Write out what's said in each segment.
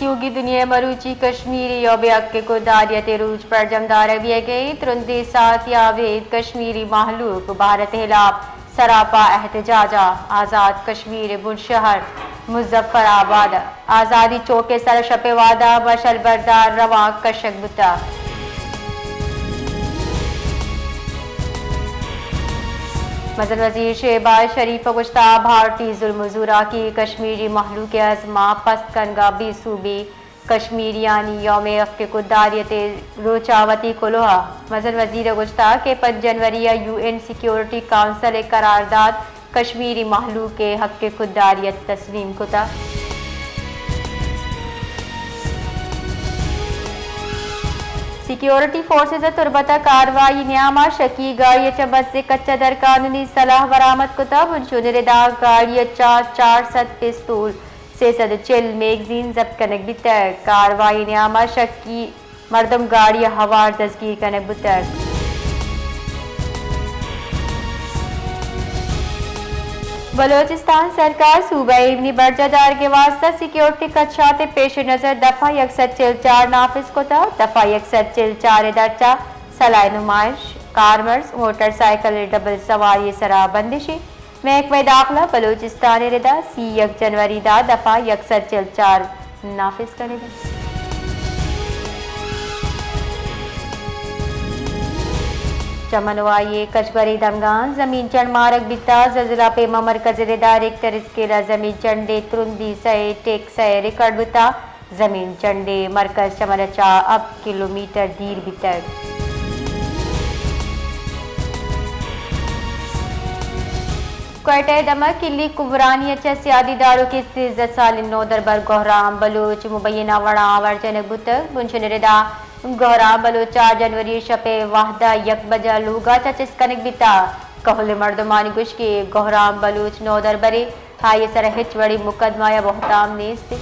یوگی دنیا مروچی کشمیری یوم حق کرداریت روچ برجم دارگ بیگ ء انت۔ ترندیں ساعتی ء ابید کشمیری مہلوک بھارت ء ہلاپ سراپا احتجاج ء۔ آزاد کشمیر ء بن شہر مظفر آباد ء آزادی چوک ء سر ء شپ ء وہد ء مشعل بردار روانک کشگ بوتگ۔ مزن وزیر شہباز شریف ء گوشتگ، بھارتی ظلم ء زوراکی کشمیری مہلوک ء ازم ء پست کنگ ء بے سوبی کشمیریانی یوم حق کرداریت ء روچ ء وتی کلوہ ء۔ مزن وزیر ء گوشتگ کہ پنچ جنوری ء یو این سیکورٹی کونسل ء قرارداد کشمیری مہلوک ء حق کرداریت تسلیم کتگ۔ سیکورٹی فورسز ء تربت ء کاروائی نیام ء شکی گاڑی ء چہ بس ء کچ ء در قانونی سلاہ برآمد کتگ۔ بنشون ء ردا گاڑی ء چہ چار سد پستول، سے سد ء چل میگزین ضبط کنگ بیتگ۔ کاروائی نیام ء شکی مردم گاڑی ء ہوار دزگیر کنگ بوتگ۔ بلوچستان سرکار صوبہ ء ایمنی برجاہ دارگ ء واستہ سیکورٹی خدشات ء پیش نظر دفعہ یک سد چل چار نافذ کتگ۔ دفعہ یک سد چل چار ء درچہ سلاہ نمائش، کارمرز، موٹر سائیکل ء ڈبل سواری ء سرا بندشی۔ محکمہ داخلہ بلوچستان ء ردا سی یک جنوری دا دفعہ یک سد چل چار نافذ کنگ انت۔ چمنوائی ء کچبری دمگاں زمین چنڈ مارگ بیتا، زلزلہ پیما مرکز ء ردا ریکٹر اسکیل ء زمین چنڈ ء ترندی سئے ٹیک سئے ریکارڈ بوتا۔ زمین چنڈ ء مرکز چمن ء چہ ہپت کلومیٹر دیر بیتگ۔ کوئٹہ ء دمگ کلی کمرانی ء چہ سیادی داروکیں سیزدہ سالی نودربر گوھرام بلوچ مبینہ وڑا آور جنگ بوتگ۔ بنشن ء ردا گوھرام بلوچ چار جنوری شپ ء وھد ء یک بجہ لوگ ء چہ چست کنگ بیتگ۔ کہول ء مردمانی گوشگ کہ گوھرام بلوچ نودربرے، آئی ء سر ء ہچ وڑیں مقدمہ یا بہتام نیست۔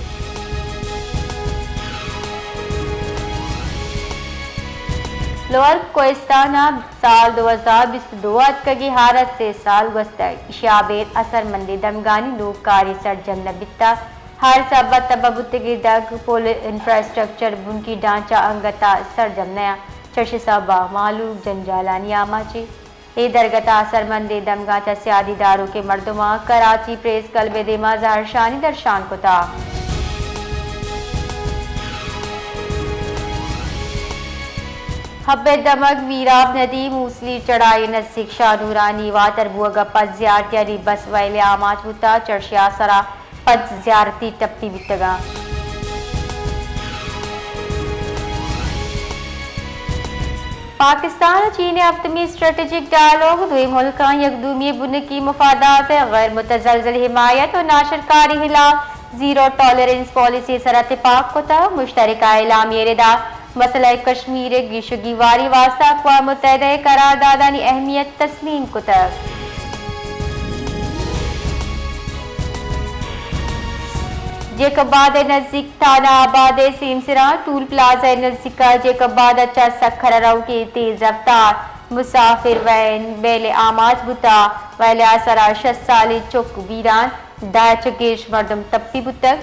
لوئر کوہستان ء سال دو ہزار بیست ء دو ء اتکگیں ہار ء سے سال گوستگ۔ ایشی ء ابید اثرمندیں دمگانی نوکاری سرجم نہ بیتگ۔ ہار سبب ء تباہ بوتگیں دگ، پل، انفراسٹرکچر، بنکی ڈھانچہ انگت ء سرجم نیاں۔ چرشی سبب ء مہلوک جنجالانی آماچ انت۔ اے درگت ء اثرمندیں دمگاں چہ سیادی داروکیں مردماں کراچی پریس کلب ء دیما زہرشانی درشان کتگ۔ حب ء دمگ ویراب ندی موسلی چڑھائی نزیک شاہ نورانی واتر بوگ ء پد زیارتیانی بس ویل ء آماچ بوتگ۔ چرشی آسرا پنچ زیارتی ٹپی بیتگاں۔ پاکستان ء چین ء ہپتمی اسٹریٹجک ڈائیلاگ دوئیں ملکاں یک دومی ء بنکی مفادات ء غیر متزلزل حمایت ء ناشرکاری ہلاپ زیرو ٹالرنس پالیسی ء سرا تپاک کتگ۔ مشترکہ اعلامیہ ء ردا مسئلہ کشمیر ء گیش و گیواری واستہ اقوام متحدہ ء قراردادانی اہمیت تسلیم کتگ۔ جیکب آباد ء نزیک تھانہ آباد ء سیمسراں ٹول پلازہ ء نزیک ء جیکب آباد ء چہ سکھر ء روکیں تیز رفتار مسافر وین ویل ء آماچ بوتگ۔ ویل ء سرا شست سالیں چک بیران، دہ ء چہ گیش مردم ٹپی بوتگ۔